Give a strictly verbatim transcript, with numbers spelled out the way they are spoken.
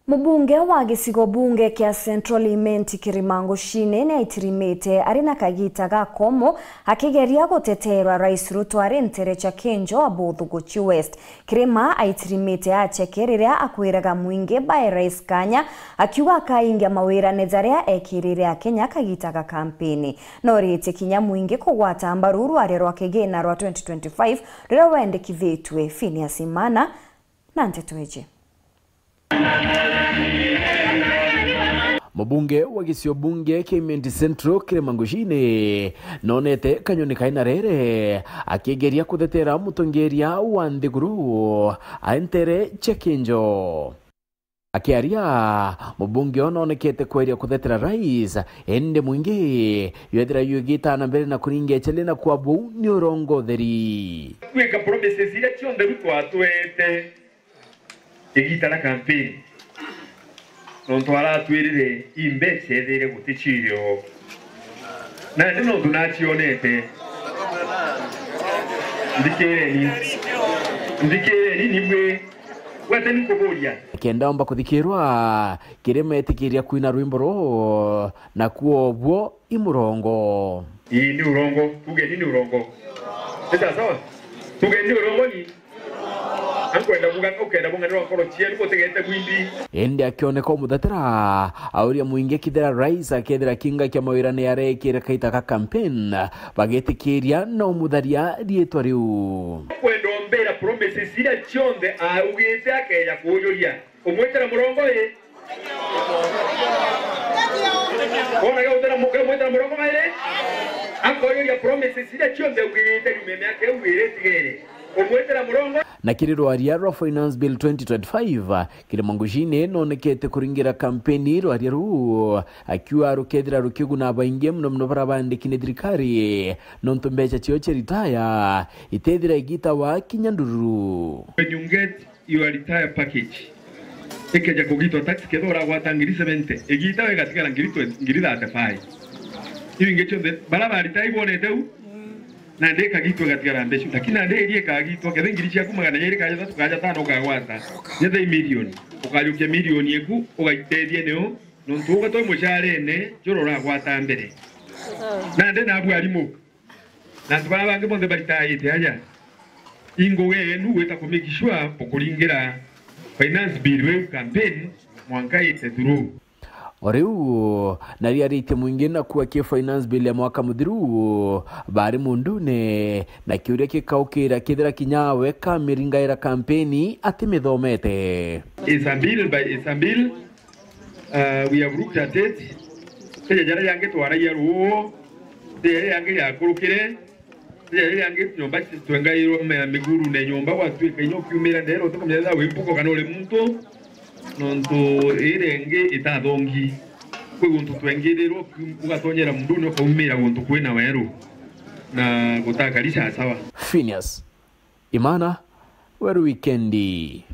Mubunge wa gicigo bunge kia Central Imenti Kirima Ngucine ni aitirimite ari na kagita ga komo akigeria guteteerwa Rais Ruto ari ntere cia Kinjo Abuthuguchi West. Kirima aitirimite aceke riria akwiraga mwingi bae Rais kanya, akiuga akaingia mawirane jaria ekirire Akenya kagita ga kampeni. Noritie kinya mwingi kugwata mbaru rwaria rwa kigina rwa twenty twenty-five ruria wendekithitue. Phineas Imana na nteto iji. Mubunge wa gicio bunge kia Imenti Central Kirima Ngucine nonete kanyoni kaina rere akigeria kuthetera mutongeria wa nthiguru a ntere cia Kinjo. Akiaria, mubunge uyu nonekete kweria kuthetera Rais, indi mwingi yethira yugita na mbere na kuringa echele na kwa buu ni urongo utheri. Gwika promises iria cionthe Ruto atwete igita na campaign. Nontu aratwirire imbeca ethire guticio. Nandi nontu nacionete. Nthikireni. Nthikireni nibwi. Gwete nikuburia. Kenda omba kuthikirwa, Kirima etikiria kwina rwimbo ruu, na kuo bwo i murongo. Ii ni urongo. Tugeni ni urongo. Ni sawa sawa? Tugeni ni urongo ni. Ankwenda buga, ukenda bunganirwa nkoro cienu, gutigete bwimbi. Indi akioneka umuthetera, auria mwingi kithira Rais akethira kinga kia mawira ni arekire kaita ka campaign, bagetikiria na umutharia riitwa riu. Kwenda umbira promises iria cionthe augite akeja kuujuria. Umwitira murongo ii? Wona ge utira mu-, ge umwitira murongo mairi? Akoyuria promises iria cionthe ugirite nyuma ya miaka iu iri itigere. Umwitira murongo? Na kiri rwaria rwa Finance Bill twenty twenty-five, Kirima Ngucine nonekete kuringira kampeni rwaria ruu, akiuga rukethira rukiguna baingi muno muno baria bandiki ni thirikari, nontu mbeca ciao cia ritaya itethira igitawa kinya ndururu. When you get your retire package, ikeja kugitwa tax, kethira uragwata ngiri seventy, igitawa igatigara ngiri twenty, ngiri thirty-five. Iu ingi cionthe, bara ba retire ibonete u, nandi ikagitwa igatigara mbeca. Lakini nandi iria ikagitwa, kethira ngiri ciaku magana jairi kaja jathatu kaja jatano ukagwata, jetha i milioni, ukajukia milioni iku, ugaitethia nio, nontu ugatwa mucarene, jura uragwata mbere. Nandi nabu arimu. Na antu baria bangi bonthe baritaite aja, i ngugi yenu gwita ku make sure bukuringira finance bill iu campaign mwanka ite through. O riu, nari aritie mwingi na kuakia finance bill ya mwaka muthiru, bari mundune, na kiuria gikaukira kethira kinya we kamiringaira kampeni atimithomete. It's a bill by, it's a bill. Uh, we have looked at it. Tija jaria jangi twaragia ruu, tija jaria jangi jakurukire, tija jaria jangi nyomba twengairwe me-, miguru ne nyomba gwatuika inya ukiumira ndero, utikumenya wi mpuko kana uri muntu, nontu iri ingi itathongi. Kwi guntu twengirirwe, ugatonyera mundune ukaumira guntu kwina weru, na gutakari sawasawa. Phineas Imana, Weru Wikendi.